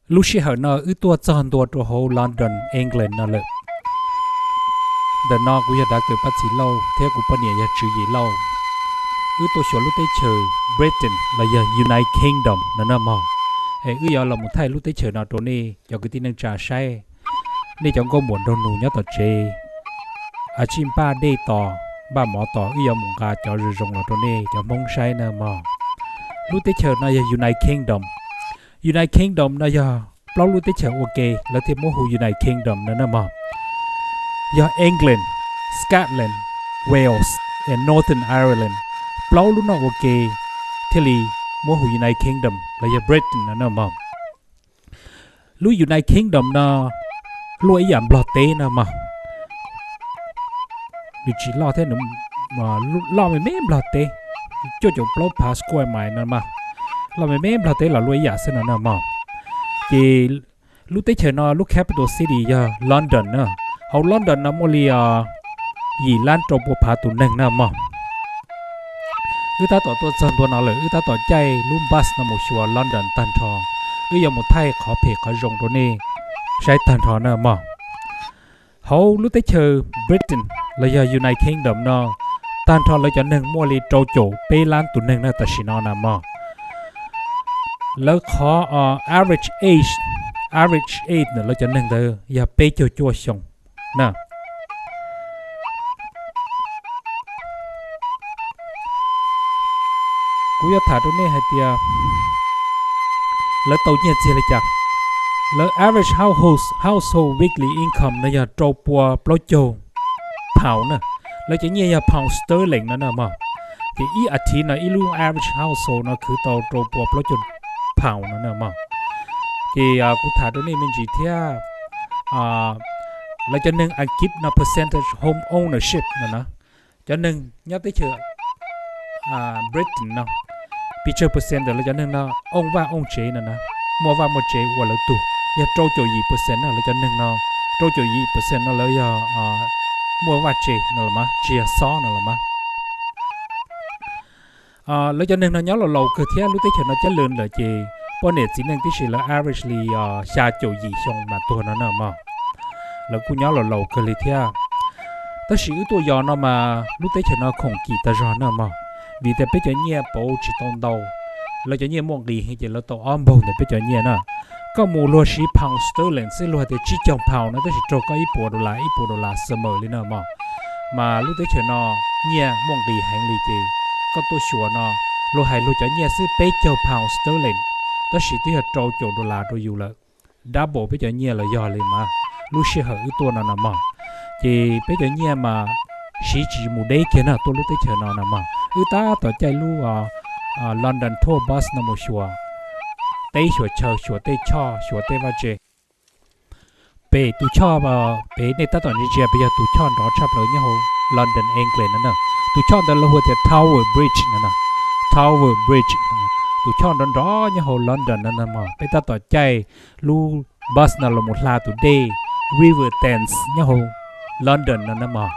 Lub sij hawm no wb tuaj txog ntua rau hauv London, England no lawm. Ntawm no kuv yog Doctor Paj Txhis Lauj thiab kuv poj niam yog Tswv Yim Lauj. Wb tuaj xyuas lub teb chaws Britain los yog United Kingdom no na mog. Es wb yuav los mus thaij lub teb chaws no rau nej cov kwv tij neej tsa saib. Nej cov nkauj muam nraug nus nyob tom tsev, a tsij npaj dej tos npaj mov tos, wb yuav mus nqa cov zoo zoo los rau nej cov Hmoob saib na mog. Lub teb chaws no yog United Kingdom. United Kingdom no yog plaub lub teb chaws ua ke lawv thiaj muab hu United Kingdom no na mog. Yog England, Scotland, Wales, and Northern Ireland. Plaub lub no ua ke thiaj li muab hu United Kingdom los yog Britain no na mog. Lub United Kingdom no luaj ib yam Nplog teb no mog. Nws tsis loj thiab, loj me me Nplog teb, cuaj caum plaub phav square mile no mog. Loj me me Nplog teb los luaj ib yam xwb no na mog. Ces lub teb chaws no lub capital city yog London na. Hauv London no muaj li yim lab rau pua phav tus neeg na mog. Wb tab tom tuaj txog ntua no lawm, wb tab tom caij lub bus no mus xyuas London tag nrho. Wb yuav mus thaij qhov phem qhov zoo rau nej saib tag nrho na mog. Hauv lub teb chaws Britain los yog United Kingdom no, tag nrho lawv cov neeg muaj li rau caum peb lab tus neeg na tam sim no na mog. Lawv qhov average age, average age ntawm lawv cov neeg ntawd yog peb caug cuaj xyoo na. Kuv yuav tham rau nej hais tias lawv tau nyiaj txiag li cas. Lawv average household, household weekly income no yog rau pua plaub caug pound na. Lawv cov nyiaj yog pound sterling no na mog. Ces ib as thiv no ib lub average household no khwv tau rau pua plaub caug pound no na mog. Ces kuv tham rau nej me ntsis thiab, lawv cov neeg Askiv no percentage home ownership no na, cov neeg nyob teb chaws Britain no, pes tsawg percent ntawm lawv cov neeg no own vaj own tsev no na, muaj vaj muaj tsev ua lawv tug, yog rau caum yim percent na lawv cov neeg no, rau caum yim percent no lawv yog muaj vaj tsev no los mas, tsis yog xob no los mas. Lawv cov neeg no nyob laus laus kawg thiab lub teb chaws no cab lwm lawm ces poj niam txiv neej tib si lawv average li xya caum yim xyoo mas tuag no na mog. Lawv kuj nyob laus laus kawg li thiab. Tab sis wb tuaj yos no mas lub teb chaws no khoom kim tag zog na mog, vim tias peb cov nyiaj pauv tsis tau ntau. Lawv cov nyiaj muaj nqis heev ces lawv tau ob npaug ntawm peb cov nyiaj na. Koj mus luag siv pound sterling xwb luag tias tsib caug pound no tab sis raug koj ib puas dollar, ib puas dollar sawv mawm li na mog. Mas lub teb chaws no nyiaj muaj nqis heev li ces koj tuaj xyuas no, luag hais luag cov nyiaj xwb peb caug pound sterling, tab sis twb yog rau caum dollar rau yus lawm, double peb cov nyiaj los yog li mas. Lub sij hawm wb tuaj no na mog, ces peb cov nyiaj mas siv tsis mus deb kiag na tuaj lub teb chaws no na mog. Wb tab tom caij lub London tour bus no mus xyuas teb xyuas chaw, xyuas tej choj, xyuas tej vaj tse. Pem tus choj pem nej tab tom ntsia ntsia pem yog tus choj nrov tshaj plaws nyob hauv London, England no na. Tus choj ntawd lawv hu tias Tower Bridge no na. Tower Bridge, tus choj nrov nrov nyob hauv London no na mog. Peb tab tom caij lub bus no los mus hla tus dej River Thames nyob hauv London no na mog.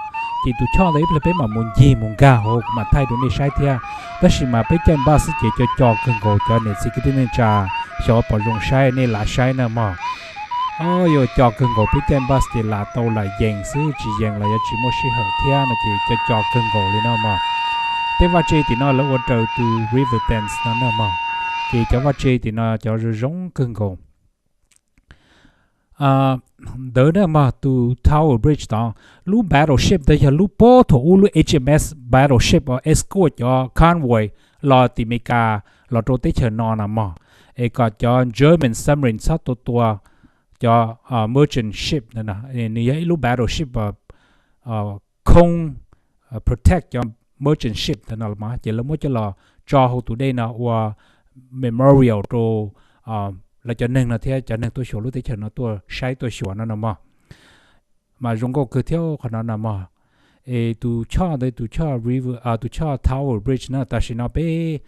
Ces tus choj ntawd ib pliag peb mam mus ncig mus nkag hauv kuv mam thaij rau nej saib thiab. Tab sis mas peb caij bus xwb ces co co kawg nkaus cov niam txiv kwv tij neej tsa, xyov pom zoo saib nej lam saib na mog. Yuav co kawg nkaus, peb caij bus ces lam tau lam yees xwb, tsis yees los yuav tsis muaj sij hawm thiab no ces co co kawg nkaus li no mog. Tej vaj tse tim no lawv ua raws tus River Thames no na mog, ces cov vaj tse tim no cov zoo zoo kawg nkaus. Ntawd na mog, tus Tower Bridge tod, lub battleship ntawd yog lub puag thaum ub lub H M S battleship uas escort cov convoy los tim Amelikas los rau teb chaws no na mog, es kom cov German submarine txhob tua tua cov merchant ship na. Nws yog ib lub battleship khoob protect cov merchant ship ntawd no los mas, ces lawv muab coj los tso hauv tus dej no ua memorial rau lawv cov neeg no thiab cov neeg tuaj xyuas lub teb chaws no tuaj saib tuaj xyuas no na mog. Mas zoo nkauj kawg thiab qhov no na mog. Es tus choj ntawd, tus choj river, tus choj Tower Bridge na, tam sim no peb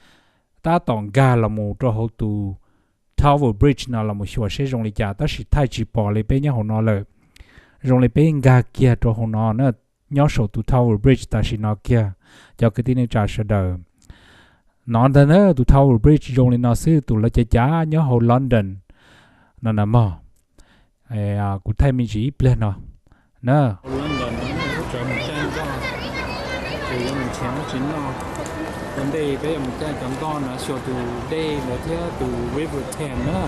tab tom nkag los mus rau hauv tus Tower Bridge no los mus xyuas seb zoo li cas, tab sis thaij tsis pom li peb nyob hauv no lawm. Zoo li peb nkag kiag rau hauv no na, nyob saum tus Tower Bridge tam sim no kiag, cov kwv tij neej tsa sawv daws. No ntag na, tus Tower Bridge zoo li no xwb, tus lawv cav cav nyob hauv London. no na mog. Kuv thaij me ntsis ib pliag no na. London no lub tsov mus caij nkoj, ces yuav mus nrhiav dab tsi noj. Ua ntej peb yuav mus caij cov nkoj no xyuas tus dej ntawd thiab tus River Thames na.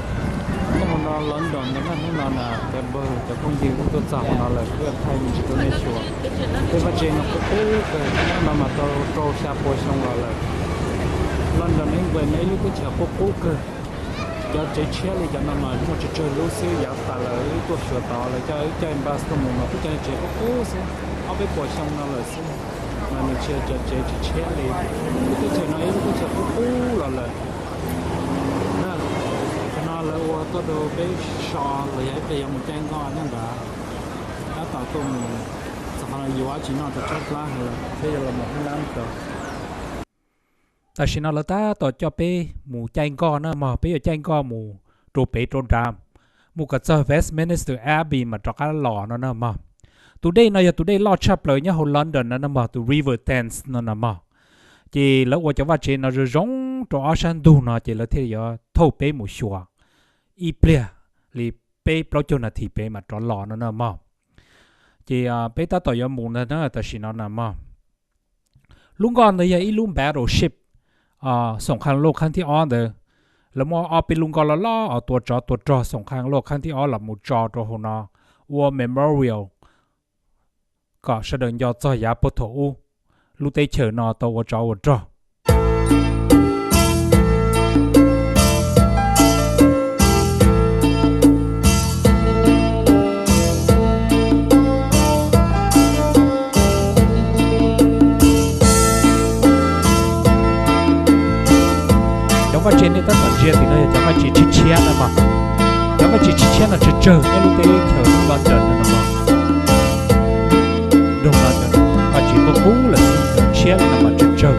Nyob hauv no London no na, hnub no na cov npawg cov phooj ywg kuj tuaj txog hauv no lawm, kuv yuav thaij me ntsis rau nej xyuas. Tej vaj tse no qub qub kawg, hnub no mas tau rau xya pua xyoo los lawm. London, England no ib lub teb chaws qub qub kawg. Cov tsev tshiab li cov no mas muaj tsawg tsawg lub xwb, yav tas lawm wb tuaj xyuas tod lawv coj wb caij bus tuaj mus mas kuj cov tsev qub qub xwb, ob peb puas xyoo no lawm xwb. Mas nws tsis yog cov tsev tshiab tshiab li. Lub teb chaws no ib lub teb chaws qub qub los lawm. Qhov no lawv ua tuaj rau peb so los yog ib pliag yuav mus caij nkoj nyob ntawd. Tab tom tuaj mus, txog qhov no yuav dab tsi noj rau tshaib plab heev lawm, peb yuav los mus hoob nab rau. Tam sim no lawv tab tom coj peb mus caij nkoj na mog, peb yuav caij nkoj mus rau pem rau nrad, mus kom txog Westminster Abbey mas rov qab los no na mog. Tus dej no yog tus dej loj tshaj plaws nyob hauv London no na mog, tus River Thames no na mog. Ces lawv ua cov vaj tsev no zoo zoo rau ob sab ntug no ces lawv thiaj yuav thauj peb mus xyuas ib pliag li peb plaub caug nas this pem mas rov los no na mog. Ces peb tab tom yuav mus ntag na tam sim no na mog. Lub nkoj ntawd yog ib lub battleship, Xoom Khaa Lauj kheeb thib ob ntawd. Lawv muab ob peb lub nkoj loj loj os tua tsov tua rog Xoom Khaa Lauj kheeb thib ob los mus tso rau hauv no ua memorial kom sawv daws nco txog yav puag thaum ub lub teb chaws no tau ua tsov ua rog. Cov vaj tse nej tab tom ntsia tim no yog cov vaj tse tshiab tshiab na mog. Cov vaj tse tshiab tshiab no tsawg tsawg nyob lub teb chaws London no na mog. Nroog no vaj tse qub qub lawm xwb, cov tshiab li no mas tsawg tsawg.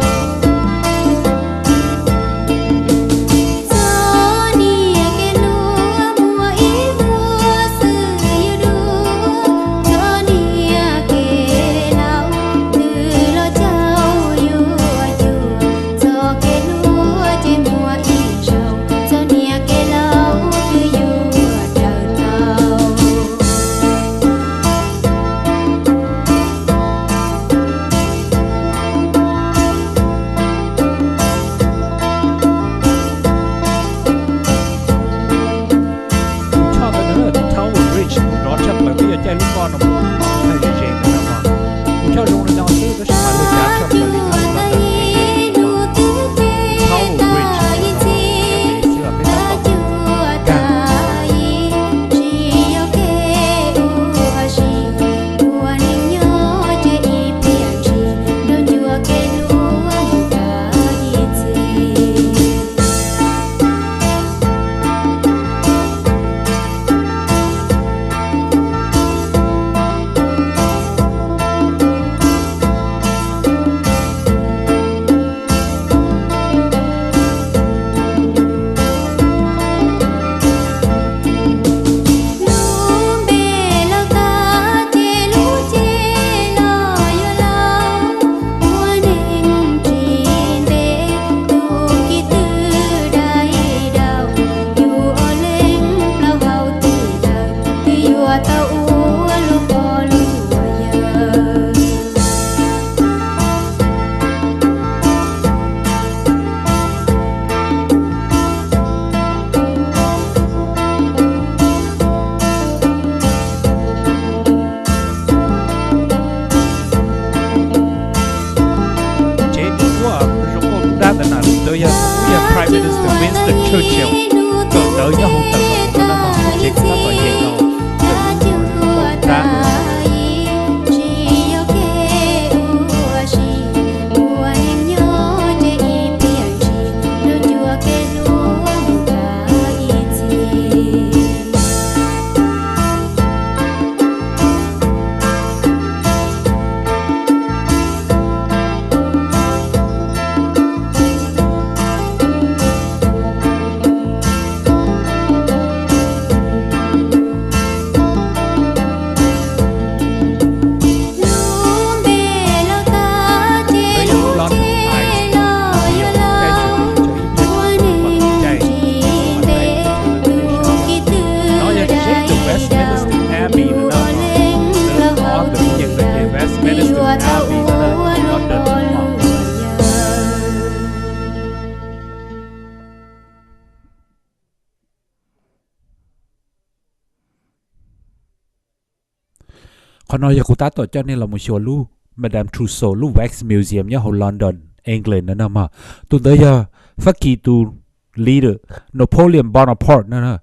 Qhov no yog kuv tab tom coj nej los mus xyuas lub Madame Tussauds lub Wax Museum nyob hauv London, England no na mog. Tus ntawd yog Fab Kis tus leader, Napoleon Bonaparte no.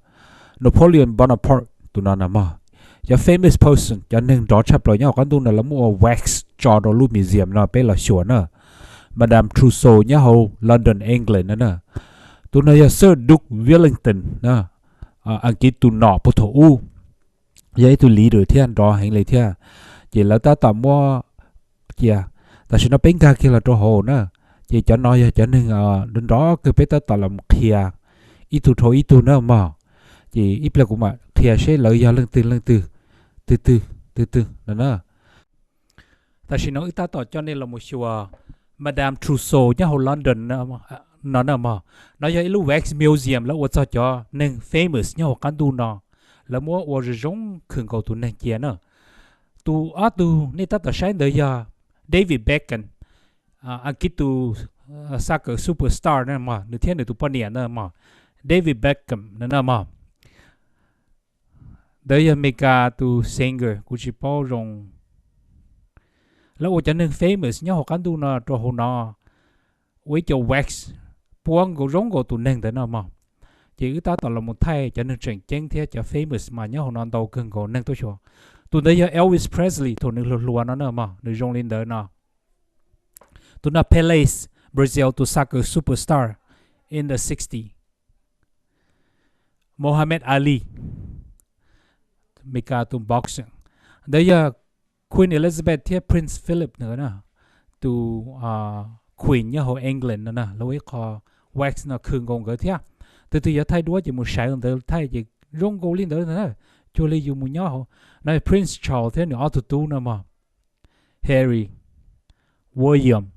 Napoleon Bonaparte tus no na mog, cov famous person, cov neeg nrov tshaj plaws nyob hauv qab ntuj no lawv muab ua wax tso rau lub museum no peb los xyuas na. Madame Tussauds nyob hauv London, England no na. Tus no yog Sir Duke Wellington na, Askiv tus nom puag thaum ub, yog ib tug leader thiab nrov heev li thiab. Ces lawv tab tom muab cia, tam sim no peb nkag kiag los rau hauv na. Ces cov no yog cov neeg nrov nrov kawg, peb tab tom los qhia ib tug dhau ib tug na mog. Ces ib pliag kuv mam qhia seb lawv yog leej twg leej twg, twg twg twg twg no na. Tam sim no wb tab tom coj nej los mus xyuas Madame Tussauds nyob hauv London no na mog. No yog ib lub wax museum lawv ua txog cov neeg famous nyob hauv qab ntuj no, lawv muab ua zoo zoo khwm nkaus tus neeg cia na. Tus ob tug nej tab tom saib ntawd yog David Beckham, Askiv tus soccer superstar na mog, nws thiab nws tus poj niam na mog, David Beckham na mog. Ntawd yog Meskas tus singer, kuv tsis paub zoo. Lawv ua cov neeg famous nyob hauv qab ntuj no rau hauv no, ua ib co wax puab nkaus zoo nkaus tus neeg ntawd no mog. Ces wb tab tom los mus thaij cov neeg tseem ceeb thiab cov famous mas nyob hauv no ntau kawg nkaus neeg tuaj xyuas. Tus ntawd yog Elvis Presley thaum nws hluas hluas no na mog, nws zoo li ntawd no. Tus no Pele, Brazil tus soccer superstar in the sixty. Muhammad Ali, Meskas tus boxer. Ntawd yog Queen Elizabeth thiab Prince Philip ntawd na, tus queen nyob hauv England no na, lawv ua ib qho wax no khwm nkaus nkawd thiab. Tus twg yuav thaij duab ces mus sawv ntawd thaij ces zoo nkaus li ntawd na, cuag li yus mus nyob hauv. No Prince Charles thiab nws ob tug tub no mog, Harry, William,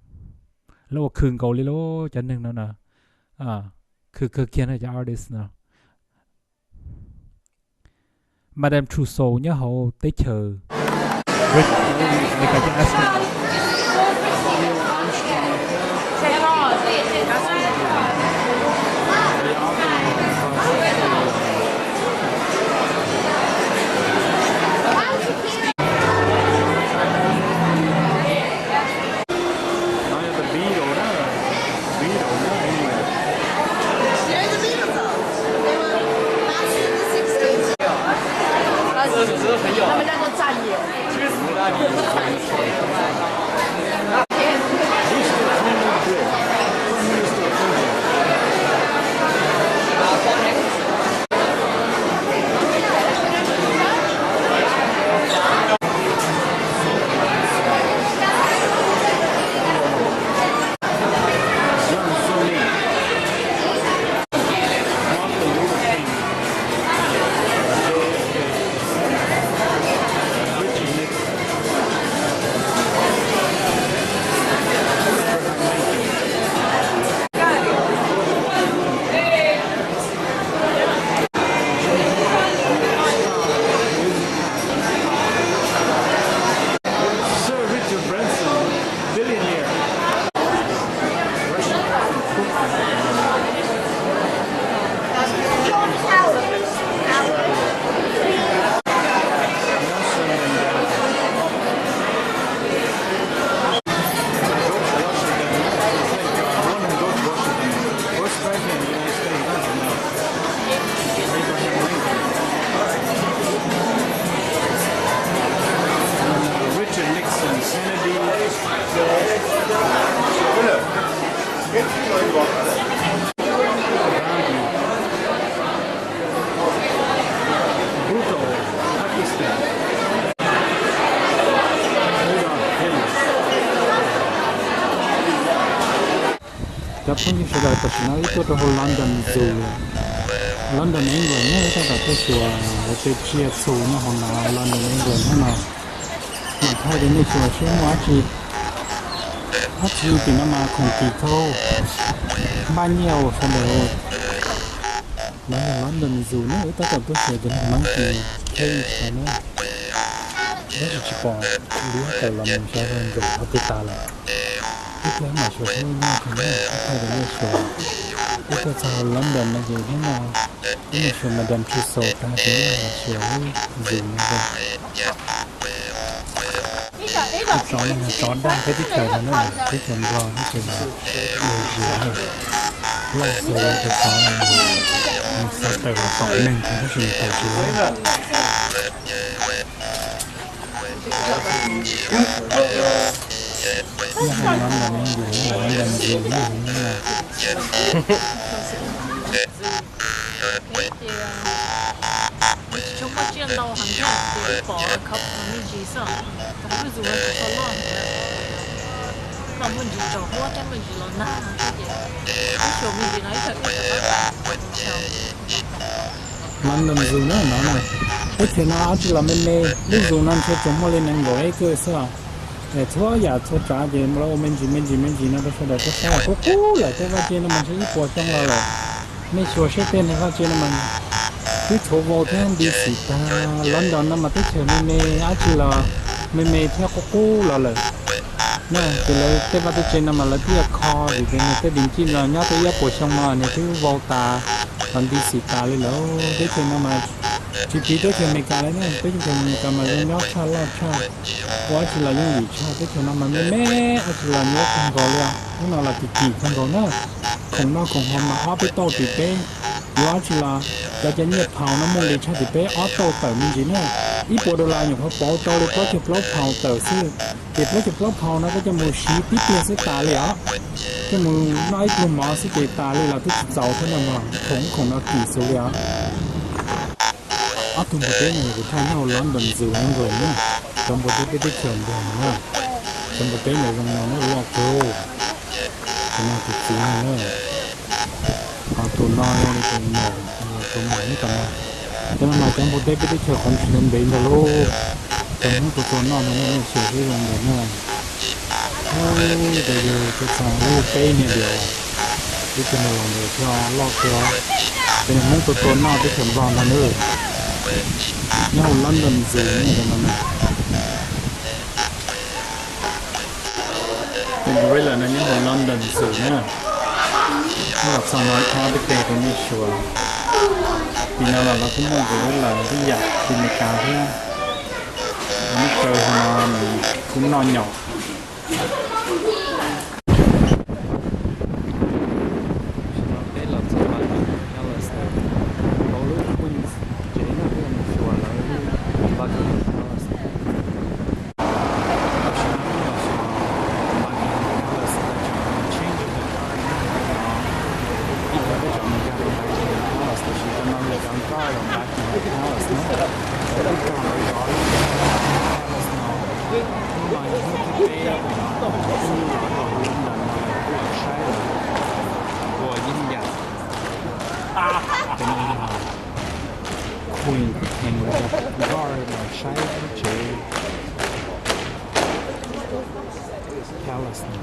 lawv ua khwm nkaus li lub cov neeg no na, khwm kawg kiag no cov artist no. Madame Tussauds nyob hauv teb chaws Brit- Cov phooj ywg sawv daws, tam sim no wb tuaj rau hauv London Zoo, London England na, wb tab tom tuaj xyuas lawv tej tsiaj txhu nyob hauv no, London England no. Mam thaij rau nej xyuas seb muaj dab tsi. Dab tsi tim no mas khoom kim thau, npaj nyiaj sawv daws. No yog London Zoo na, wb tab tom tuaj xyuas cov neeg monkey cage no na. Tab sis tsis pom li, tawm los mus xyov yog ntsaum qhov twg tas lawm. Ib pliag mam xyuas seb muaj dab tsi na, wb thaij rau nej xyuas. Wb tuaj txog London no ces hnub no wb mus xyuas Madame Tussauds tag ces wb mam los xyuas lub zoo no. Tsov no yog tsov dag peb teb chaws no na, teb chaws Nplog teb chaws Nplog. Loj kawg, tus tsov no nws xav tawm los tom neeg tab sis nws tawm tsis los. Nyob hauv no mas nws yus nyob hauv no ntxus nyob hauv no. Ces tsis tshua muaj tsiaj ntau heev thiab ces pom khov me ntsis xwb. Thaum lub zoo no tsis tshua loj heev, loj muaj ntsis tsaus huab thiab muaj ntsis los nag no thiab ces ib xyoo me ntsis no ib txhia ib txhia. London Zoo na no na. Teb chaws no dab tsi los me me, lub zoo no ntshe tsuas muaj li nees nkaum acre xwb os. Txhua yam txhua tsav ces lawv ua me ntsis me ntsis me ntsis no rau sawv daws tau saib qub qub lawm. Tej vaj tse no mas ntshe ib puas xyoo los lawm. Nej xyuas seb tej vaj tse no mas twb txhuav vau thiab nti xim tag. London no mas teb chaws me me, dab tsi los me me thiab qub qub los lawm. Na ces lawv tej vaj tej tse no mas lawv twb yuav kho vim tias nws tej dis ncij no nyob tau ib puas xyoo no nws twb vau tas los nti xim tas li lawm. Teb chaws no mas tsis piv teb chaws Amelikas li na, teb chaws Amelikas mas zoo nyob tshaj loj tshaj, ua dab tsi los yooj yim tshaj. Teb chaws no mas me me, dab tsi los nyuaj kawg nkaus li os. Hnub no los kim kim kawg nkaus na. Khoom noj khoom haus mas ob peb tauj tim peb, yuav dab tsi los cov cov nyiaj phaus no muaj nqis tshaj tim peb ob tauj tawm me ntsis na. Ib puas dollar nyuam qhuav pauv tau li plaub caug plaub phaus tawm xwb. Ces plaub caug plaub phaus no koj coj mus siv tib pliag xwb tas li os. Coj mus noj ib pluag mov xwb ces tas li los twb tsis txaus thiab no mas khoom khoom no kim xus li os. Ob tug npua teb no yog kuv thaij nyob hauv London Zoo England na. Cov npua teb peb teb chaws Nplog na. Cov npua teb ntawd zoo no na, loj kawg. Tus no tus txiv no na. Ho tus no yog li tus muam, tus muam nyob tom no. Cov no mas cov npua teb peb teb chaws qhov tsis ntev ntev ntag lauj. Cov Hmoob tua tua noj no nej xyuas seb zoo npaum na. Ub, cov yawg tuaj txog ub peb niag diam, ib tug nws los ntawd thiab loj kawg. Cov niag Hmoob tua tua noj teb chaws Nplog ntag na. Nyob hauv London Zoo na cov no na. Tus gorilla no nyob hauv London Zoo na. Los txog no thaij ob peb teg rau nej xyuas. Tim no los lawv kuj muaj gorilla ib yam li Meskas thiab. Lub chaw no nws kuj noj nyaum. Tam sim no peb los txog Buckingham Palace lawm. Hauv lub Queen's tsev no peb yuav mus xyuas lawv lub Buckingham Palace. Tam sim no peb los txog Buckingham Palace lawm, tseem change the guard na. Ib tug peb tsoom Amelikas rau Buckingham Palace, tab sis cov no yog cov guard rau Buckingham Palace na. Lub guard lawv zov lub Buckingham Palace no. Hnub no yog hnub thib peb uas lawv los rau London no lawv kuj los saib lawm. Ua yeeb yam. Cov no yog Queen thiab King lawv cov guard los saib lub tsev Palace no.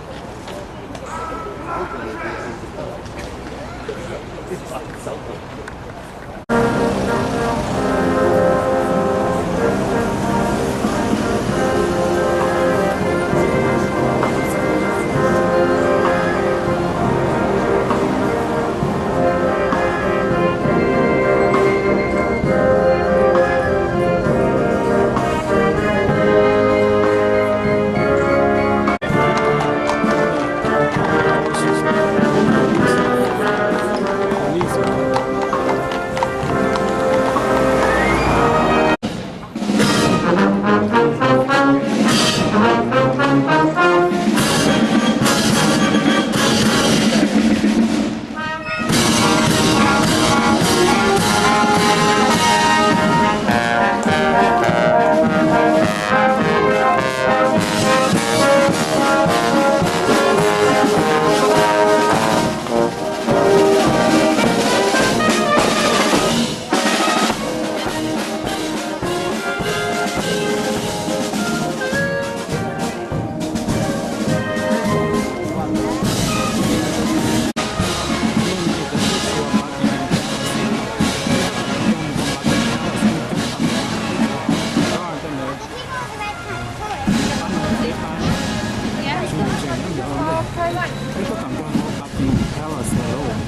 Peb tuaj tom nkaag hauv Buckingham Palace lawm lauj.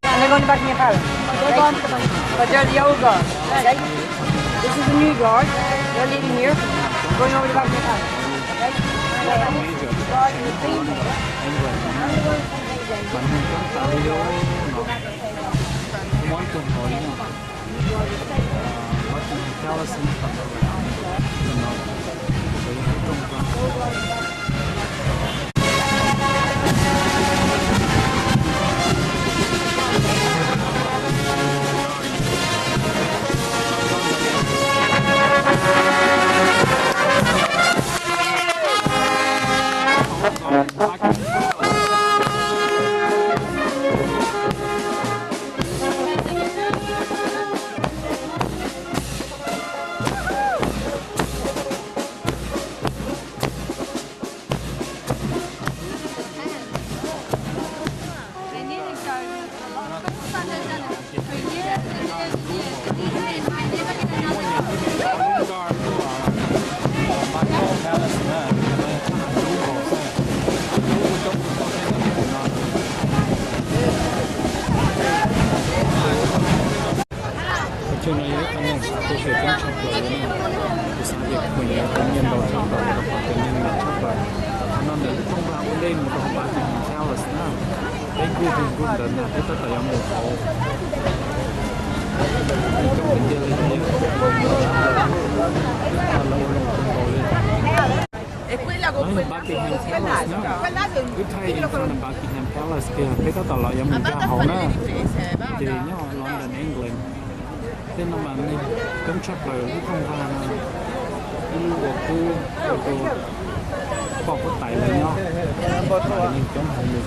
And they're going to Buckingham Palace. Right? But they're the old guard, right? This is the new guard. They're leaving here. Going over to Buckingham Palace. Major attraction of London, England, mas neeg coob tas li no, muaj kawg nkaus li no. Buckingham Palace no, no, no, Qhov chaw no yog ib qho neeg xav tuaj saib coob tshaj plaws li na. Kuv xav tias kuv yuav tau nyiaj ntau tshaj plaws rau qhov tias neeg nyiam tshaj plaws. Qhov no ntawm lub rooj vag ua ntej mus rau hauv Buckingham Palace na. Peb nkuj nkuj ntawd na, peb tab tom yuav mus hauv. Coob tiag tiag li thiab. Lawv ua zoo kawg nkaus li. Buckingham Palace na. Wb thaij in front of Buckingham Palace kiag, peb tab tom los yuav mus nkag hauv na. Ces nyob London, England, tej no mas neeg coob tshaj plaws. Lub rooj vag no ib lub ua kub ua rau poj huab tais lawv nyob, neeg coob heev li.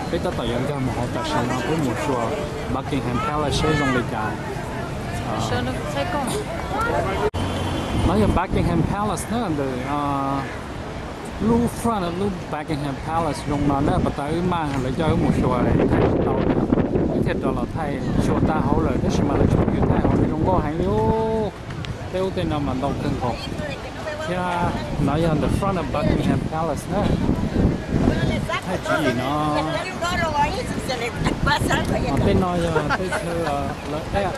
Peb tab tom yuav nkag mus hauv, tam sim no peb mus xyuas Buckingham Palace saib zoo li cas. No yog Buckingham Palace na, ntawm lub front of lub Buckingham Palace zoo no na. Pas tas wb maj lawv coj wb mus xyuas thaij tsis tau, wb thiaj rov los thaij. Xyuas tag hauv lawm tab sis mas lawv tsis pub yus thaij hauv, zoo nkauj heev li os. Tej ub tej no mas ntau kawg nkaus. Thiab no yog the front of Buckingham Palace na. Thaij tswv yim no. Tej no yog tej chaw lawv add,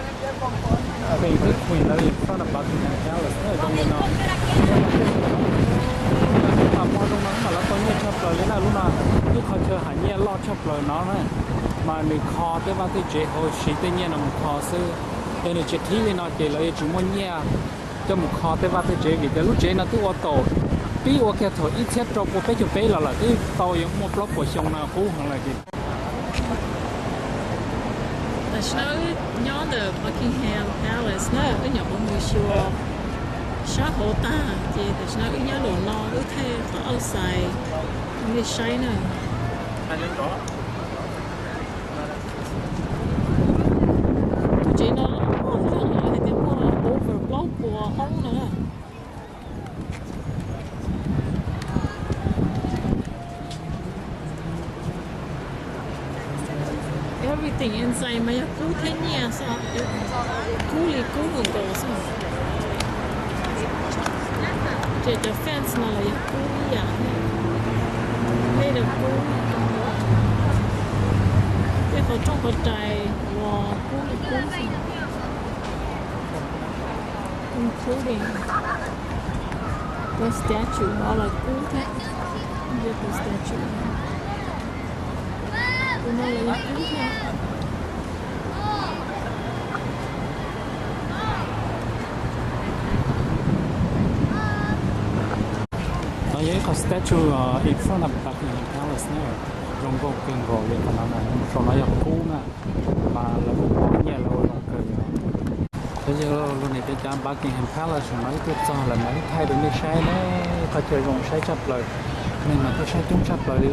pem twb queen lawv in front of Buckingham Palace na, zoo li no. Mas pom zoo no mas lawv tau nyiaj tshaj plaws li na. Lub no ib qho chaw hais nyiaj loj tshaj plaws no na, mas nws kho tej vaj tej tsev hauv, siv tej nyiaj no mus kho xwb. Yog nws tsis qhib li no ces lawv yuav tsis muaj nyiaj coj mus kho tej vaj tej tsev, vim tias lub tsev no twb ua tau, twb ua kiag thaum ib txhiab rau pua peb caug peb los lawm, twb tau yuav muaj plaub puas xyoo no qub heev lawm ces. Tam sim no wb nyob ntawm Buckingham Palace na, wb nyuam qhuav mus xyuas sab hauv tag ces tam sim no wb nyob lawm no wb thaij qhov outside li saib na. Tus tsev no loj loj hais tias muaj over plaub puas hoob no. Everything inside mas yog kub thiab nyiaj xwb, kub li kub nkaus nkaus xwb. Ces cov fence no los yog kub ib yam thiab, made of kub. Tej qhov rooj qhov rais los kub li kub xwb, including the statue no los kub thiab. Tus statue, tus no los yog kub thiab. No yog ib qho statue in front of Buckingham Palace na, zoo nkauj kawg nkaus li. Qhov no na, saum no yog kub na, mas lawv kuj pov nyiaj lawv ua zoo kawg li. Cov yawg laus, lub niag peb cov Buckingham Palace no wb tuaj txog lawm mas wb thaij rau nej saib na, qhov chaw zoo saib tshaj plaws, neeg mas tuaj saib coob tshaj plaws li.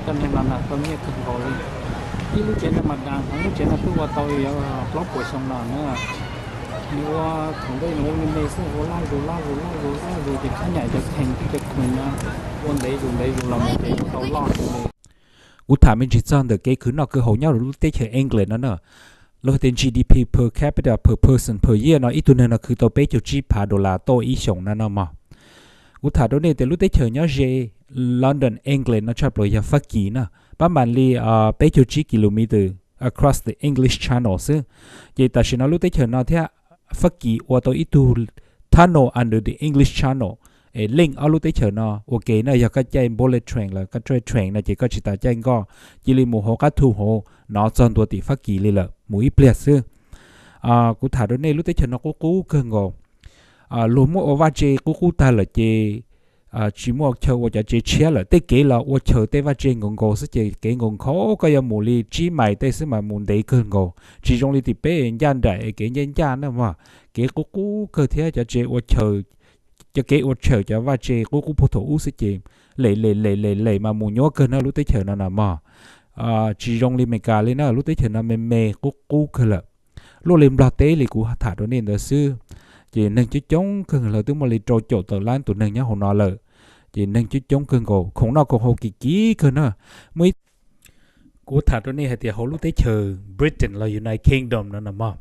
Cov neeg no na tau nyiaj kawg nkaus li. Ib lub tsev no mas dam heev, lub tsev no twb ua tau yuav plaub puas xyoo no na. Nws ua thaum ntej nws ua me me xwb, ua laj zus laj zus laj zus laj zus ces khab nyam cov khees thiab cov khees no ua ntev zus ntev zus los mus ces ua tau loj heev li. Kuv tham me ntsis txog ntawm kev khwv noj khwv haus nyob rau lub teb chaws England no na. Luag hais tias G D P per capita per person per year no ib tug neeg no khwv tau peb caug tsib phav dollar tauj ib xyoos na no mog. Kuv tham rau nej tias lub teb chaws nyob ze London, England no tshaj plaws yog Fab Kis na, pab mam li peb caug tsib kilometer across the English Channel xwb. Ces tam sim no lub teb chaws no thiab Fab Kis ua tau ib tug Tunnel Under the English Channel. Es leej ob lub teb chaws no ua ke na, yog koj caij bullet train los koj caij train no ces koj tsis tas caij nkoj, cia li mus hauv qab thu hauv no txog ntua tim Fab Kis li lawm, mus ib pliag xwb. Kuv tham rau nej, lub teb chaws no qub qub kawg nkaus. Luag muab ua vaj tse qub qub tag lawm ces tsis muaj chaw ua cov tsev tshiab lawm. Tej kev los ua chaw tej vaj tse nkaus nkaus xwb ces kev nkaus nkhaus, koj yuav mus li tsib mais tej xwb mas mus ntev kawg nkaus. Tsis zoo li tim peb ncaj nraim kev ncaj ncaj na mog. Kev qub qub kawg thiab cov tsev ua chaw, cov kev ua chaw cov vaj tse qub qub puag thaum ub xwb ces lem lem lem lem lem mas mus nyuaj kawg na lub teb chaws no na mog. Tsis zoo li Meskas li na, lub teb chaws no me me qub qub kawg lawm. Luaj li Nplog teb li kuv tham rau nej ntawd xwb. Ces neeg coob coob kawg, lawv twb muaj li rau caum tawm lab tus neeg nyob hauv no lawm. Ces neeg coob coob kawg nkaus, khoom noj khoom haus kim kim kawg na. Muaj ib, kuv tham rau nej hais tias hauv lub teb chaws Britain los United Kingdom no na mog,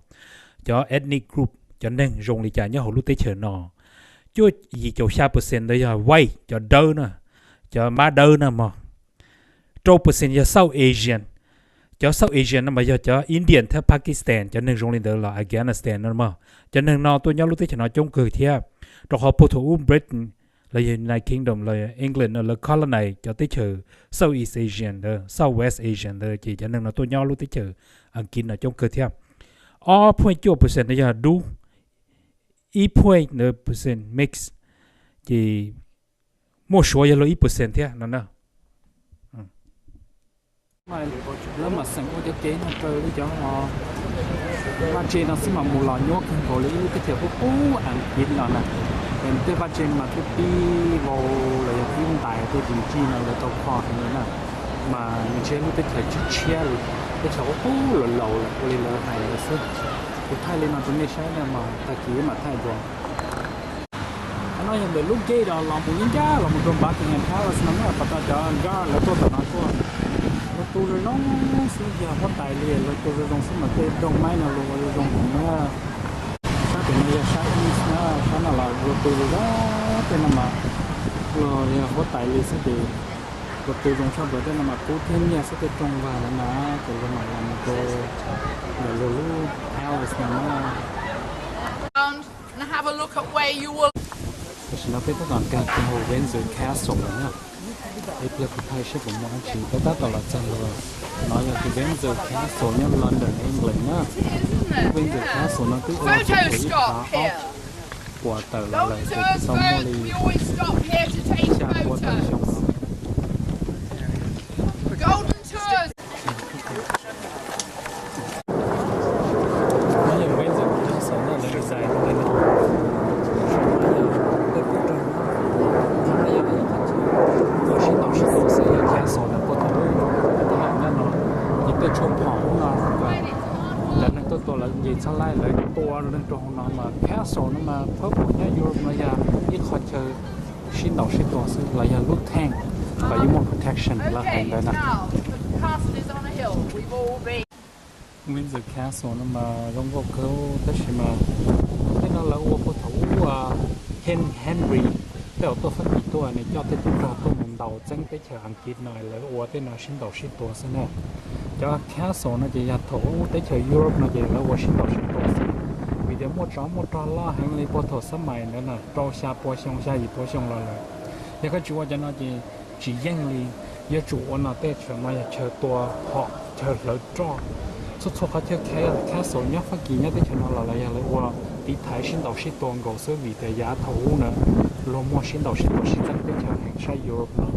cov ethnic group, cov neeg zoo li cas nyob hauv lub teb chaws no? Cuaj yim caum xya percent ntawd yog white, cov dawb na, cov mab dawb na mog. Rau percent yog South Asian. Cov South Asian no mas yog cov Indian thiab Pakistan, cov neeg zoo li ntawd los Afghanistan no mog. Cov neeg no tuaj nyob lub teb chaws no coob kawg thiab, rau qhov puag thaum ub Britain los yog United Kingdom los England no lawv colonize cov teb chaws South East Asian ntawd, South West Asian ntawd ces cov neeg no tuaj nyob lub teb chaws Askiv no coob kawg thiab. Ob point cuaj percent ntawd yog dub, ib point ntawd percent mix, ces muaj Suav yog luag ib percent thiab no na. Lawv mam xeem ua cov kev no raws li cov vaj tse no xwb mas mus los nyuaj kawg nkaus li ib lub teb chaws qub qub Askiv no na. Tej vaj tse no mas twb pib vau los yog pib ntais tej tim tsij no lawv tau kho heev li na. Mas nws tsis yog lub teb chaws tshiab tshiab li, teb chaws qub qub laus laus lawm ua li lawv hais lawm xwb. Kuv thaij li no rau nej saib na mas tag kis wb mam thaij dua. Qhov no yog ntawm lub gate los mus ncaj ncaj los mus rau Buckingham Palace no na, pas tau cov guard lawv tuaj tom no tuaj. Lawv tu zoo zoo xwb, yog huab tais li lawv tu zoo zoo xwb mas tej doog maib no luag ua zoo zoo heev na. Sab pem no yog sab east na, sab no los luag tu zoo zoo, tej no mas luag yog huab tais li xwb ces luag tu zoo tshaj plaws, tej no mas kub thiab nyiaj xwb, tej rooj vag no na, ces luag mam los mus rau ntawm luag lub palace no na. Tam sim no peb tab tom nkag kiag hauv Windsor Castle lawm na. Ib pliag kuv thaij seb puas muaj dab tsi, peb tab tom los txog lawm. No yog tus Windsor Castle nyob London, England na. Windsor Castle no twb ua tau ib phav ob puas tawm los lawm ces twb tau muaj li xya pua tawm xyoo no. Nyob li Windsor Castle no lawv design li no, tej tub rog no, ua sib ntaus sib tua xwb, yog castle no puag thaum ub, tab sis nyob no ces tej tshuaj phom ub no, cov neeg tuaj tua lawv nce txhab laib lawv tua neeg rau hauv no mas castle no mas pub pum nyob Europe no yog ib qho chaw sib ntaus sib tua xwb los yog lub theej kom yus muaj protection lawv hais ntawd na. Windsor Castle no mas zoo nkauj kawg tab sis mas tej no lawv ua puag thaum ub, King Henry, tej uas tuaj Fab Kis tuaj nws coj tej tub rog tuaj mus ntaus txeeb teb chaws Askiv no lawv ua tej no sib ntaus sib tua xwb na. Cov castle no ces yog thaum ub teb chaws Europe no ces lawv ua sib ntaus sib tua xwb, vim tias muaj tsov muaj rog loj heev li puag thaum xab mais ntawd na, rau xya pua xyoo xya yim pua xyoo los lawm. Yog koj tsis ua cov no ces tsis yeej li. Yuav tsum ua no, tej chaw no yog chaw tua phom, chaw hlawv roj. Txhua txhua qhov chaw castle nyob Fab Kis nyob teb chaws no los lawv yog lawv ua tiv thaiv sib ntaus sib tua nkaus xwb vim tias yav thaum ub na luag muaj sib ntaus sib tua sib txeeb teb chaws heev sab Europe no.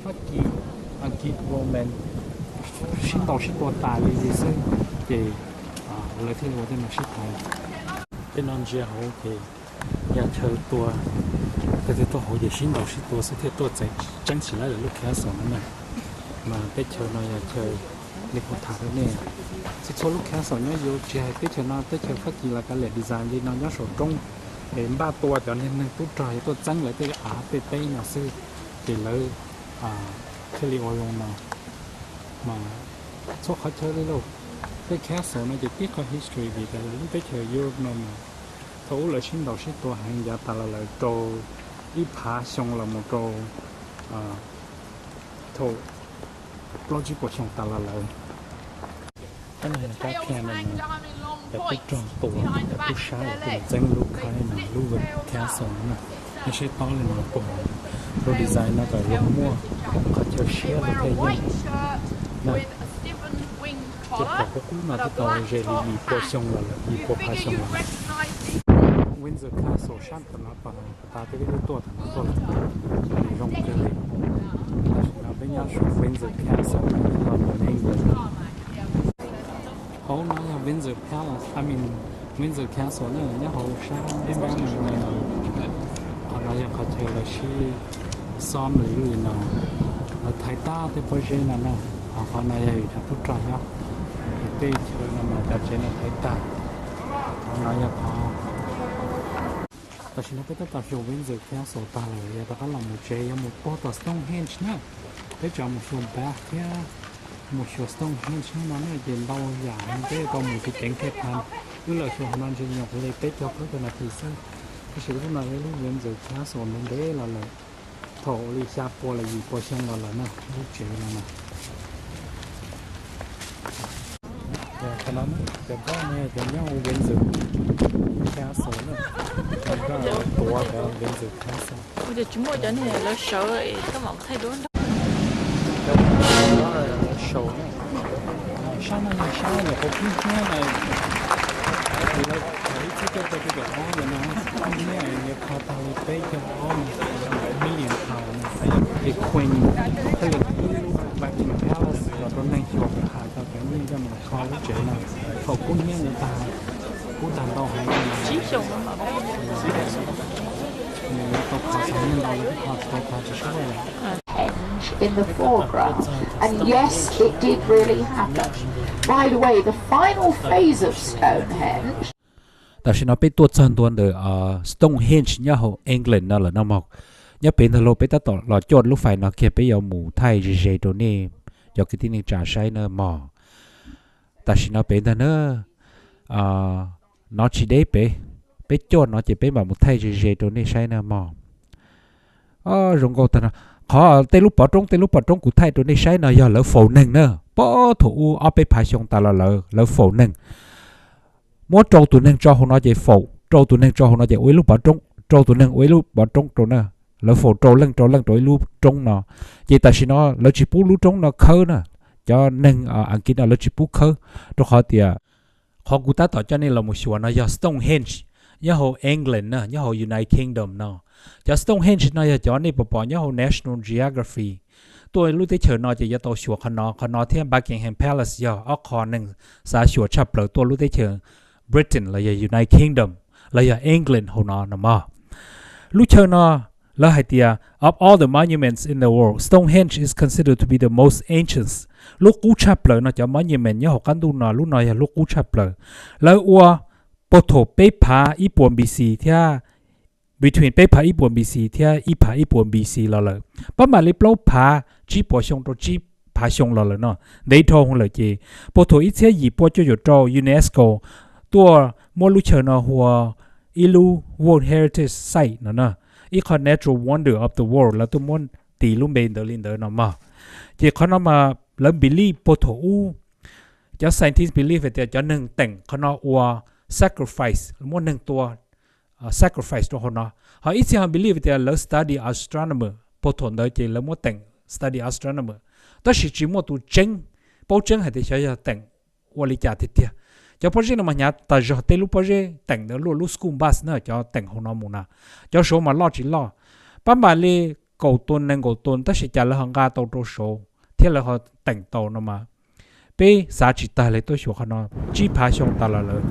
Fab Kis, Askiv, Roman sib ntaus sib tua tas li li xwb ces lawv thiaj li ua tej no sib thaiv. Tej no ntsia hauv ces yog chaw tua, tej tuaj hauv ces sib ntaus sib tua xwb thiaj tuaj txeeb tsis laib lawv lub castle no na. Mas teb chaws no yog chaw li kuv tham rau nej, txhua txhua lub castle nyob Europe, tsis hais teb chaws no, teb chaws Fab Kis los kav liam, design li no nyob saum roob es npaj tua cov niag neeg tub rog yuav tuaj txeeb lawv tej av tej teb no xwb, ces lawv thiaj li ua zoo no. Mas txhua qhov chaw li lauj, tej castle no ces tib qho history vim tias lub teb chaws Europe no mas thaum ub lawv sib ntaus sib tua heev yav tas los lawm rau ib phav xyoo los mus rau thaum plaub tsib puas xyoo tas los lawm. Kab no yog kab piano no. Cov tub rog tua, cov tub sab uas tub txeeb lub khaib no, lub castle no na. Nej saib tob li no, pom lub design no kom zoo muaj qhov chaw siab los thiaj yeej na. Ces pom qub qub no twb tau ze li yim pua xyoo los lawm, yim pua phav xyoo los lawm. Windsor Castle sab tom no pom tas twb peb twb tuaj tom no tuaj lawm, zoo kawg li. Tam sim no peb nyob saum Windsor Castle, London, England. Hauv no yog Windsor Palace, I mean, Windsor Castle na, nyob hauv sab npab npab no. Qhov no yog qhov chaw lawv sib xom li no, lawv thaiv tag tej pob zeb no na. Ho qhov no yog yus cov tub rog nyob, ces tej chaw no mas cov tsev no thaiv tag. Qhov no yog qhov Tam sim no peb tab tom xyuas Windsor Castle tag lawm, yog rov qab los mus tsev yuav mus puag tom Stonehenge na. Peb tseem mus xyuas Bath thiab mus xyuas Stonehenge no na, ces ntau yam heev, peb tau mus ceev ceev thiaj tau. Wb los xyuas qhov no ntshe nyuam qhuav li peb caug plaub caug nas this xwb. Tab sis lub no yog lub Windsor Castle ntev ntev los lawm, thaum li xya pua los yim pua xyoo los lawm na, lub tsev no na. Cov no, cov nplooj no yog cov nyob hauv Windsor Castle na, cov nplooj tuav cov Windsor Castle. Ua cas tsis muaj cov niag lawv sawv es koj mam thaij duab nrog. Cov no lawv sawv na, sab no yog sab nyuam qhuav kub hnyiab na, vim lawv thaum ib txhiab cuaj pua cuaj caum ob ntawd no, kub hnyiab yuav kho tag li peb caug ob million pound no, ces Queen thiaj li kub Buckingham Palace los rau neeg xyuas kom tham tau cov nyiaj coj mus kho lub tsev no. Thaum kub hnyiab ntawd tag, kub tag ntau heev, nws yuav tau kho tau nyiaj ntau li kho tau tag tsis sub lawm. Henge in the foreground. And yes, it did really happen. By the way, the final phase of Stonehenge. Tam sim no peb tuaj txog ntua ntawm Stonehenge nyob hauv England no lawm no mog. Nyob pem ntag lauj, peb tab tom los cuaj lub fais no kiag, peb yuav mus thaij ze ze rau nej cov kwv tij neej tsa saib na mog. Tam sim no pem ntag na, no tsis deb pem, peb cuaj no ces peb mam mus thaij ze ze rau nej saib na mog. Zoo nkauj tag no. Qhov tej lub pov roob, tej lub pov roob kuv thaij rau nej saib no yog lawv faus neeg na. Puag thaum ub ob peb phav xyoo tas los lawv, lawv faus neeg. Muab rau tus neeg tso hauv no ces faus, rau tus neeg tso hauv no ces ua ib lub pov roob, rau tus neeg ua ib lub pov roob rau na. Lawv faus rau leej rau leej rau ib lub roob no. Ces tam sim no lawv tsis pub lub roob no khawb na. Cov neeg Askiv no lawv tsis pub khawb, rau qhov tias qhov kuv tab tom coj nej los mus xyuas no yog Stonehenge, nyob hauv England na, nyob hauv United Kingdom no. Cov Stonehenge no yog cov nej pom pom nyob hauv National Geography. Tuaj lub teb chaws no ces yuav tau xyuas qhov no, qhov no thiab Buckingham Palace yog ob qho neeg xav xyuas tshaj plaws tuaj lub teb chaws Britain los yog United Kingdom los yog England hauv no no mog. Lub chaw no lawv hais tias of all the monuments in the world, Stonehenge is considered to be the most ancient. Lub qub tshaj plaws no, cov monument nyob hauv qab ntuj no, lub no yog lub qub tshaj plaws. Lawv ua puag thaum peb phav ib puas B C thiab, between peb phav ib puas B C thiab ib phav ib puas B C los lawm, pab mam li plaub phav tsib puas xyoo rau tsib phav xyoo los lawm no, ntev dhau lawm ces puag thaum ib txhiab yim pua cuaj caum rau UNESCO tuaj muab lub chaw no hu ua ib lub World Heritage Site no na, ib qho Natural Wonder of the World, lawv tuaj muab tis lub npe ntawd li ntawd no mog. Ces qhov no mas lawv believe puag thaum ub, cov scientist believe tias cov neeg teem qhov no ua sacrifice, muab neeg tua sacrifice rau hauv no. Ho ib txhia ho believe tias lawv study astronomer, puag thaum ntawd ces lawv muab teem study astronomer, tab sis tsis muaj tus tseeb, paub tseeb hais tias xyov yog teem ua li cas tiag tiag. Cov pob zeb no mas hnyav tas zog, tej lub pob zeb teem ntawd luaj lub school bus na, cov teem hauv no mus na, cov saud mas loj tsis loj, pab mam li kaum tus nees nkaum tus, tab sis cas lawv ho nqa tau rau saud thiab lawv ho teem tau no mas peb xav tsis tag li, tuaj xyuas qhov no tsib phav xyoo tas los lawm.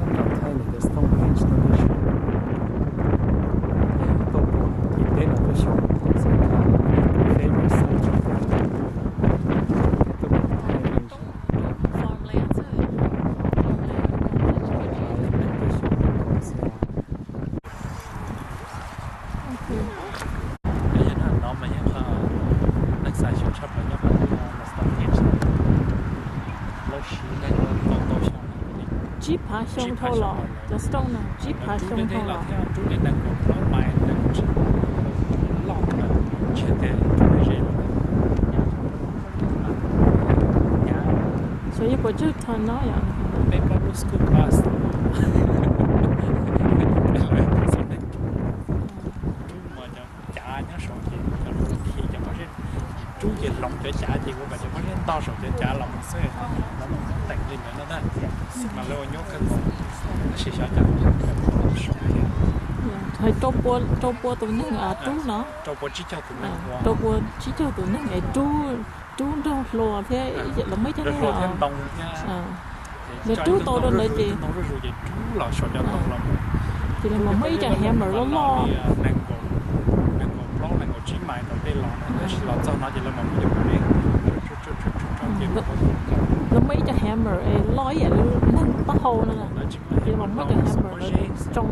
Tsib phav xyoo dhau los, cov stone no tsib phav xyoo dhau los. Xyov yog puas tsawg ton no yom. Toj saum cov cav los mus xwb, lawv teem li ntawd no ntag, mas lawv ua nyuaj kawg nkaus. Tab sis xyov cas hais rau pua tus neeg rub no, rau pua tsib caug tus neeg, rau pua tsib caug tus neeg es rub nrog hlua thiab, lawv muaj ib cov ntoo thiab, lawv rub tau rau ntawd ces rub los saum cov ntoo los, ces lawv mas muaj ib cov hammer loj loj, nees nkaum plaub nees nkaum tsib mais tom tej los, tab sis los txog no ces lawv mas muaj cov lawv muaj ib cov hammer es loj ib yam li neeg taub hau no, ces lawv mas muaj cov hammer lawv tsoo,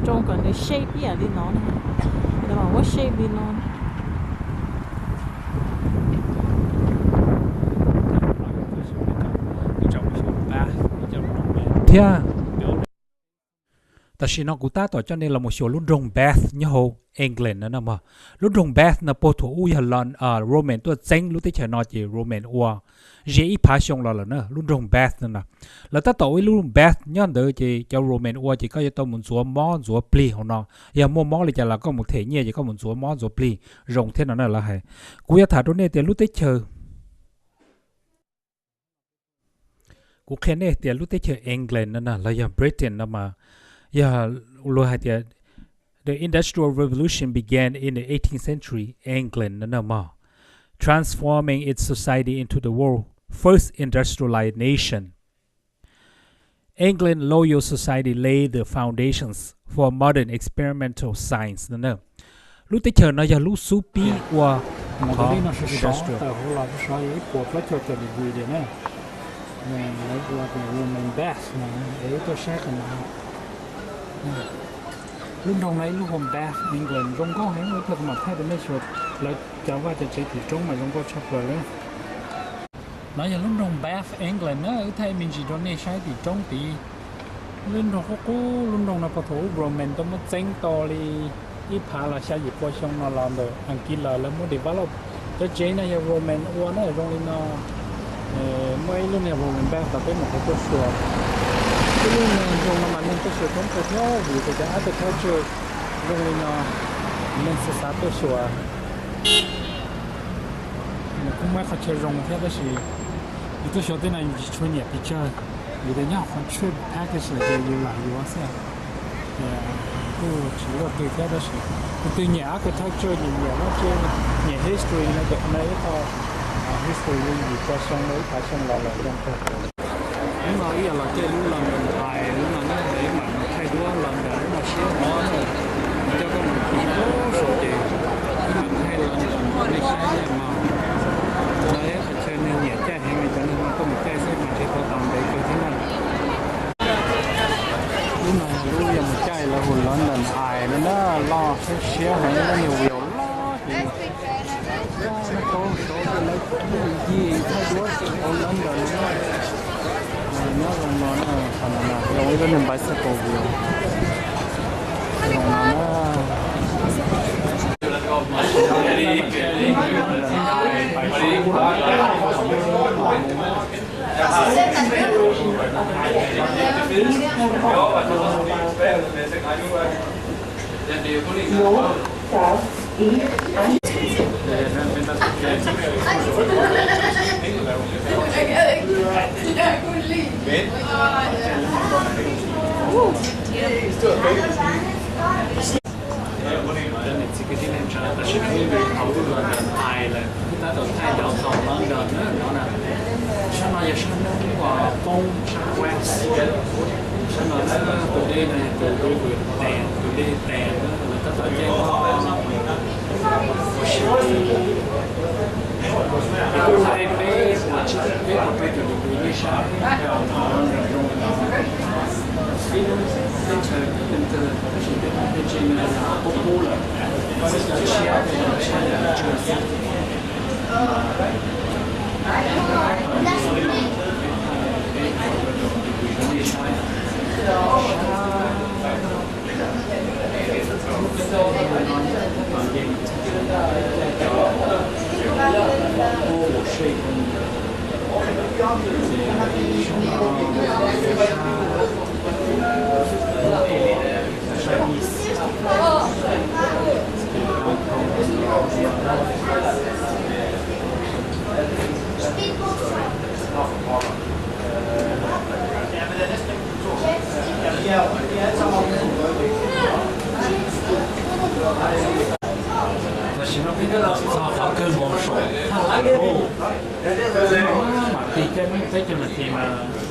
tsoo kom nws shape ib yam li no na, lawv mas muab shape li no. Thiab tam sim no kuv tab tom coj nej los mus xyuas lub nroog Bath nyob hauv England no na mog. Lub nroog Bath no puag thaum ub yog Roman tuaj txeeb lub teb chaws no ces Roman ua ze ib phav xyoo los lawm na, lub nroog Bath no na. Lawv tab tom ua ib lub Bath nyob ntawd ces cov Roman ua ces koj yuav tau mus ntxuav mob ntxuav plig hauv no. Yog muaj mob li cas los koj mus them nyiaj ces koj mus ntxuav mob ntxuav plig zoo thiab no na lawv hais. Kuv yuav tham rau nej tias lub teb chaws Kuv qhia nej tias lub teb chaws England no na los yog Britain no mas yog luag hais tias the Industrial Revolution began in the eighteenth century England no na mog, transforming its society into the world first industrialized nation. England Royal Society laid the foundations for modern experimental science no na. Lub teb chaws no yog lub xub pib ua qhov industrial. Ib puas plaub caug degree na, lawv ua tias Roman Bath no, es tuaj saib qhov no. Lub nroog no ib lub home Bath England zoo nkauj heev, ib pliag kuv mam thaij rau nej xyuas lawv cov vaj cov tsev tim roob mas zoo nkauj tshaj plaws li. No yog lub nroog Bath England na, wb thaij me ntsis rau nej saib tim roob tid. Lub nroog qub qub, lub nroog no puag thaum ub Roman tau muab txeeb tau li ib phav los xya yim pua xyoo no los ntawm Askiv lawm lawv muab develop. Cov tsev no yog Roman ua na zoo li no. Muaj ib lub niag Roman Bath los peb mus qhov tuaj xyuas. Ib lub niag nroog no mas neeg tuaj xyuas coob kawg thiab vim tias cov architecture zoo li no, neeg xav xav tuaj xyuas. Nws kuj muaj ib qhov chaw zoo thiab tab sis yus tuaj xyuas tej no yus tsis tshua nyiam pes tsawg, vim tias nyob hauv qhov trip package lawm ces yus lam yuav xwb. Kuj tsis luaj twg thiab tab sis tus twg nyiam architecture, nyiam nyiam no, nyiam history no ces qhov no ib qho history li yim pua xyoo no ib phav xyoo los lawm zoo kawg. Hnub no ib yam los caij lub London Eye, lub no nyob ib mam mus thaij duab London lub no siab no, coj koj mus tiv lub saum ces ib mam thaij London rau nej saib na mog. Lawv qhov chaw neeg nyiam caij heev li cov neeg no tuaj mus caij xwb mas ntshe tau tos ntev kawg thiab na. Lub no yog lub yuav mus caij lawv hu London Eye no na, loj siab siab heev, lub niag view loj heev. Tau saud lawv yim thaij duab hauv London no. Nyob zoo no na, qhov no na zoo ib lub niag bicycle view. Zoo no na. Cov niam txiv kwv tij neej tsa, tam sim no wb mus thaum lub London Eye lawm, wb tab tom thaij downtown London na no na. Sab no yog sab hnub uas poob sab west, sab no tus dej no yog tus river Thames, tus dej Thames na, lawv tab tom caij ua si. Thaij peb puas, peb puas rau caum degree nej saib, London zoo li no. Ib lub teb chaws twg twg tab sis tej teb chaws no qub qub lawm, siab siab tsawg xwb.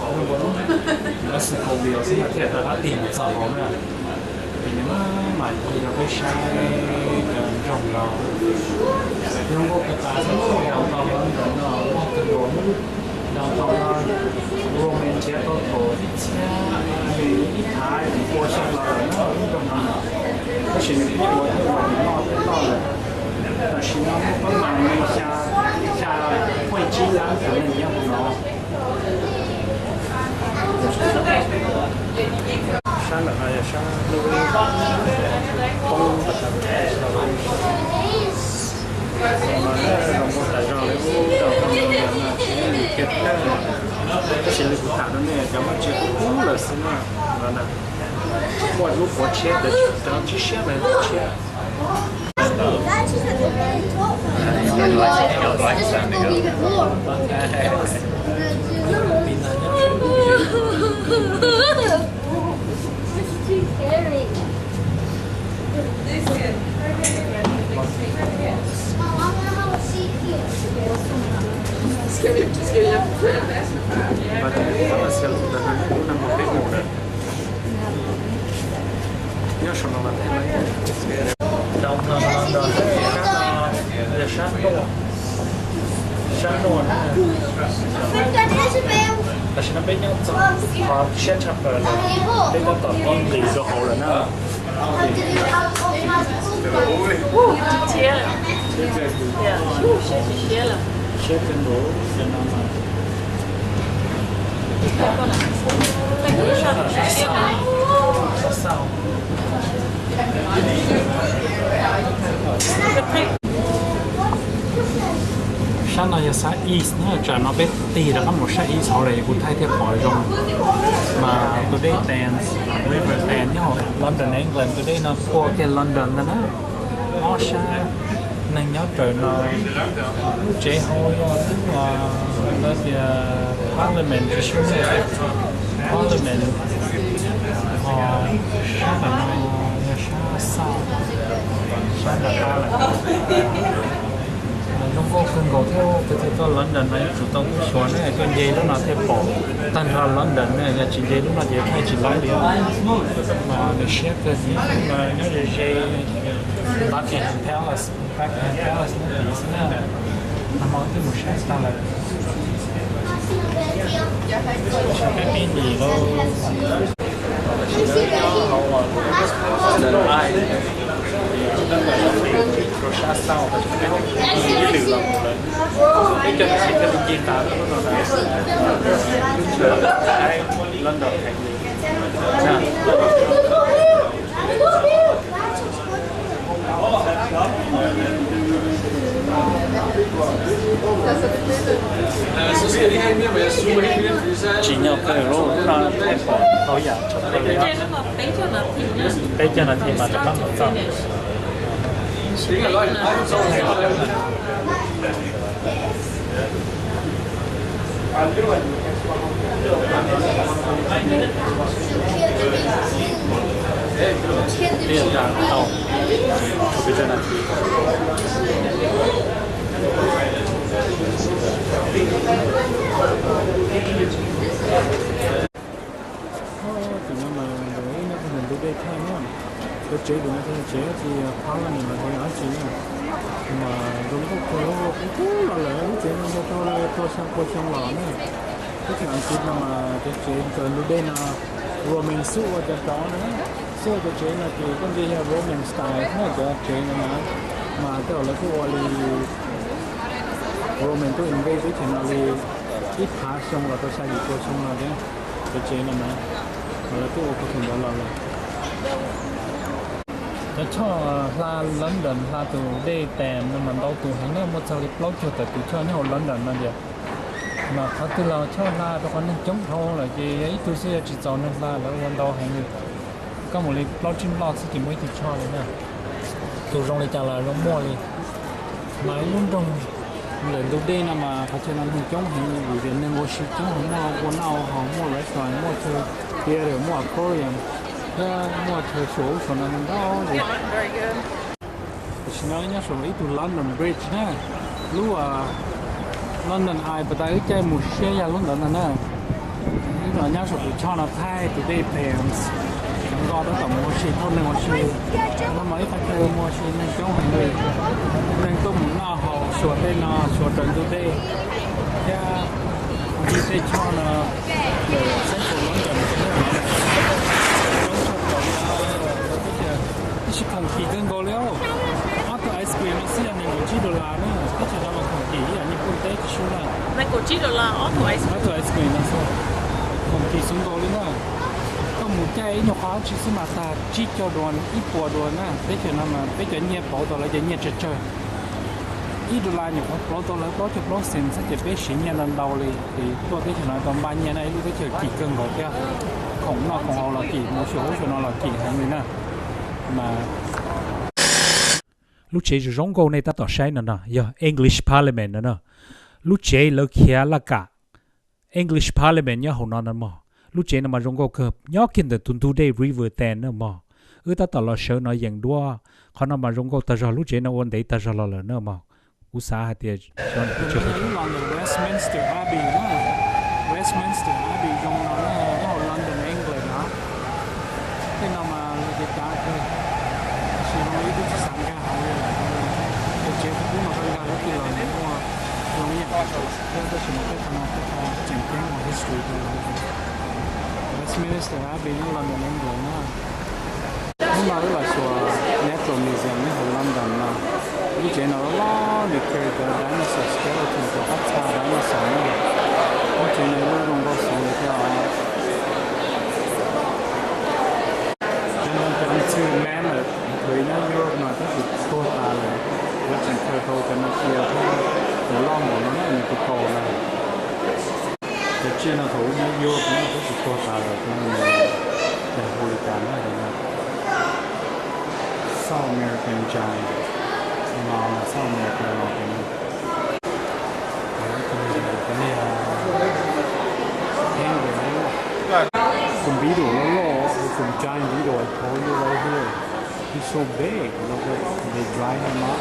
Lawv xwb kaus lios xwb mas thiaj rov qab tig mus txog hauv na. Ces nws mam mam li rau peb saib cov nroog los, zoo nkauj kawg tas xwb. Downtown London no loj kawg nkaus, downtown no Roman nrhiav tau thaum ib txhiab ib phav yim pua xyoo los lawm na, lub nroog no. Tab sis nws kuj ua thiab ua nws loj thiab loj lawm. Tam sim no muaj pab mas xya, xya point tsib lab tus neeg nyob hauv no. Sab ntawm no yog sab lub poob, no zoo nkauj tas zog li ub, rau qhov no ces nws kiag tag. Tab sis li kuv tham rau nej cov muaj tsev kub kub lawm xwb na, no na, muaj lub qhuav tshiab, cov tsib siab lawm, tshiab. Mas tus ntawd lub no mus peb mus lawm. Nyob saum no mas tej lawv, sab no, sab no, sab no na, tam sim no peb nyob txog qhov siab tshaj plaws lawm, peb tab tom nqis rau hauv lawm na. Siab kawg nkaus, sab no yog sab east na, tsam no peb tig rov qab mus sab east hauv lawm, kuv thaij thiaj pom zoo. Mas Today Thames, River Thames nyob hauv London, England, Today no quaj kiag London ntag na. Ob sab neeg nyob raws no, lub tsev hauv yog lub, lawv tias Parliament, Parliament, ho sab ntawm no yog sab south, sab nram qab lawm. Zoo nkauj kawg nkaus thiab, tus twg tuaj London no yuav tsum tau tuaj xyuas na, tuaj nce lub no thiaj pom tag nrho London na, yog tsis nce lub no ces thaij tsis laib li. Mas nws siab kawg, nyob ze ze Buckingham Palace, Buckingham Palace nyob tid xwb na. Nag hmo twb mus saib tag lawm. Peb pib nim lauj. Rau sab south, peb ib lwm los mus lawm. Peb coj tus txiv thiaj li nce tas lub no na. Lub chaw London heev li. Tsim nyog kawg lub no thaij pom tau yam tshaj plaws li. Peb caug nas this mas rov qab mus txog. Peb yuav tau tshuav peb caug nas this. Tus no mas ib no ntawm ntug dej thaj na, cov tsev tus no tsis yog tsev dab tsi, Parliament los tsis yog dab tsi na, mas zoo nkauj kawg, kub kub los lawm, lub tsev no nce tau li rau xya pua xyoo los na. Teb chaws Askiv no mas cov tsev ntawm ntug dej no Roman xub ua cov rov na, xub ua cov tsev no ces koj nce yog Roman style na, cov tsev no na, mas tej zaum lawv kuj ua li Roman tub invade teb chaws no li ib phav xyoo los rau xya yim pua xyoo no thiab, cov tsev no na, mas lawv kuj ua kuv thaum ntawd los lawm. Cov choj hla London, hla tus dej Thames no mas ntau tus heev na, muaj txog li plaub caug tawm tus choj nyob hauv London no tiag. Mas qhov twg los choj hla rau qhov neeg coob dhau lawm ces yog ib tug xwb yuav tsis txaus neeg hla, lawv ua ntau heev li. Koj mus li plaub tsib nploj xwb ces muaj ib tug choj li na. Tus zoo li cas los zoo muaj li. Mas ib lub nroog ntawm ntug dej no mas qhov chaw no neeg coob heev li vim tias neeg ua si coob heev, muaj ua noj ua haus, muaj restaurant, muaj chaw theater, muaj aquarium, thiab muaj chaw xyuas ub xyuas no ntau li. Tam sim no nyob saum ib tug London Bridge na, lub London Eye, pas tas wb caij mus saib yog lub ntawd ntag na. No nyob saum tus choj no thaij tus dej Thames, cov nkoj tab tom mus ua si, thauj neeg ua si. No mas ib qhov chaw mus ua si neeg coob heev li, neeg tuaj mus noj haus xyuas tej no, xyuas raws ntug dej thiab. Ua si tej choj no, Central London, coob tshaj plaws li no. Tab sis khoom kim kawg nkaus li. Ob tug ice cream no xwb yog nees nkaum tsib dollar na, teb chaws no mas khoom kim ib yam Nyij Pooj teb tib si na. Ob tug ice cream no xwb, khoom kim xwb nkaus li na. Koj mus caij ib nyuag qho dab tsi xwb mas tag tsib caug dollar, ib puas dollar na. Teb chaws no mas peb cov nyiaj pauv tau lawv cov nyiaj tsawg tsawg. Ib dollar nyuam qhuav pauv tau lawv plaub caug plaub cent xwb ces peb siv nyiaj ntau ntau li. Ces tuaj teb chaws no tau npaj nyiaj na, ib lub teb chaws kim kawg nkaus thiab. Khoom noj khoom haus los kim, mus xyuas ub xyuas no los kim heev li na. Mas lub tsev zoo zoo nkauj nej tab tom saib no no yog English Parliament no no. Lub tsev lawv khiav laj kam, English Parliament nyob hauv no no mog. Lub tsev no mas zoo nkauj kawg, nyob kiag ntawm tus ntug dej River Thames na mog. Wb tab tom los sawv no yees duab, qhov no mas zoo nkauj tag zog, lub tsev no ua ntev tag zog los lawm na mog. Kuv xav hais tias xyov nws twb tsis Westminster Abbey, Westminster Abbey zoo no nyob hauv London, England no. Tej no mas lawv kev cav kawg, tab sis zoo li wb twb tsis xav nkag hauv li lawm. Ces tsev kuv pub no koj nkag lub twg los nws muaj zoo ib yam thiab, tab sis mas tej qhov no tej qhov tseem ceeb ua history rau lawv. Westminster Abbey nyob London, England na. Hnub no wb los xyuas Natural Museum nyob hauv London no. Lub tsev no loj loj, nws carry cov dinosaur skeleton, cov qab txha dinosaur na. Lub tsev no loj zoo nkauj xwb li thiab os. Cov ntoo cov ntxhw mammoth thaum nyob Europe no tab sis tuag tas lawm, lawv tseem khaws tau cov no cia thiab. Cov loj npaum no nws tus kaus na. Cov tsiaj no thaum nyob Europe no tab sis tuag tas lawm, cov hu li cas na, South American giant, no South America no. Tus beetle loj loj, tus giant beetle I told you right here. He's so big. Look at, they dry him up.